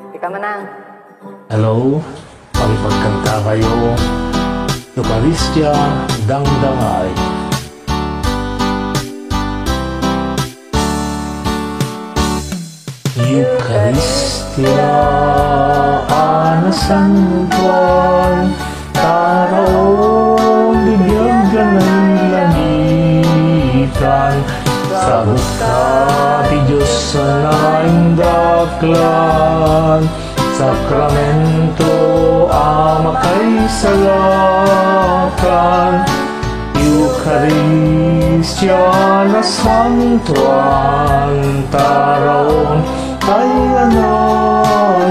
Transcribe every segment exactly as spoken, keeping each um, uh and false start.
Ikaw manang. Hello, pakipagkantakayo. Eukaristia, dangdangay. Eukaristia a nasantoan, taraon ti biag a nailangitan, sagutka ti Dios a naindaklan, sakramento a makaisalakan, Eukaristia a nasantoan, taraon ti ayana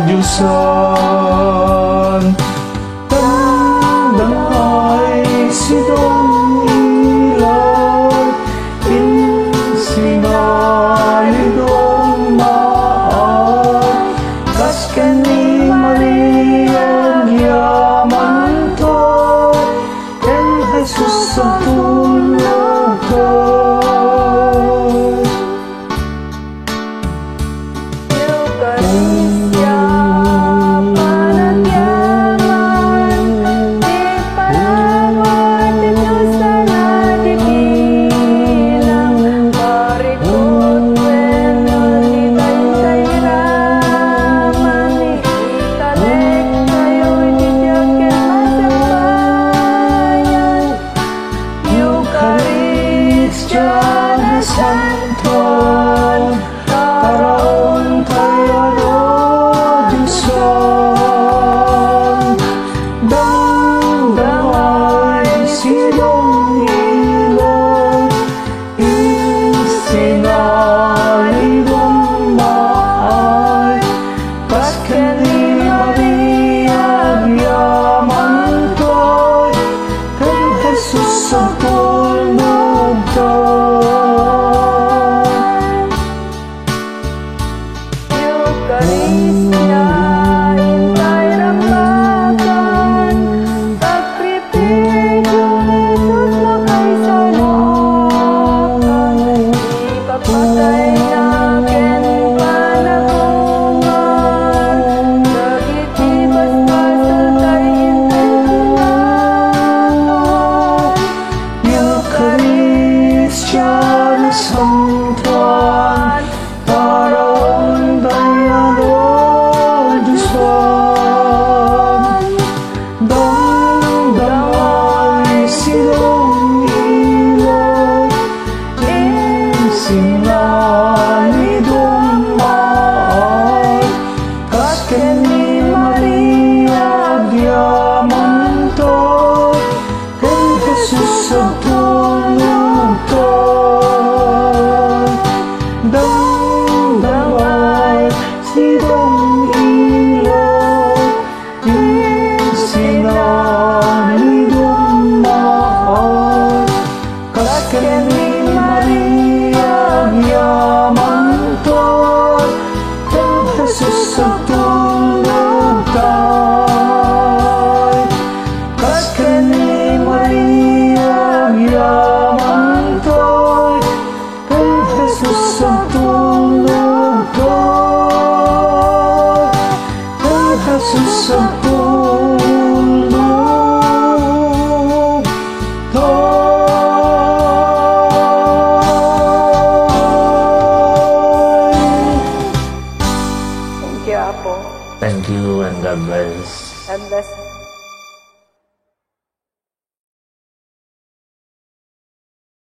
Diosan. Dangdangay sidong ilay, insinalidong maay, kas ken ni Maria agyamanto, ken Jesus a tulnogto. Eukaristia, panagyaman, ti panagyaman ti Dios a nagbilang, parikut wenno ti taysayraman, italektayo iti biag ken masakbayan. Eukaristia a nasantoan, taraon ti ayana Diosan. Dangdangay sidong ilay, insinalidong maay, kas ken ni Maria agyamanto, ken Jesus a tulnogto. Eukaristia, intay rammakan, sakripisio ni Jesus a makaisalakan, ipapatayna ken panagungan, dagiti basbasol tay intay kinawan. Eukaristia a nasantoan, taraon ti ayana Diosan. Dangdangay sidong ilay, insinalidong maay, kas ken ni Maria agyamanto, ken Jesus a tulnogto. Dangdangay sidong ilay, insinalidong maay, kas ken ni Maria agyamanto, ken Jesus a tulnogto. Kas ken ni Maria agyamanto, ken Jesus a tulnogto, ken Jesus a tulnogto. Thank you, Apo. Thank you and God bless. God bless.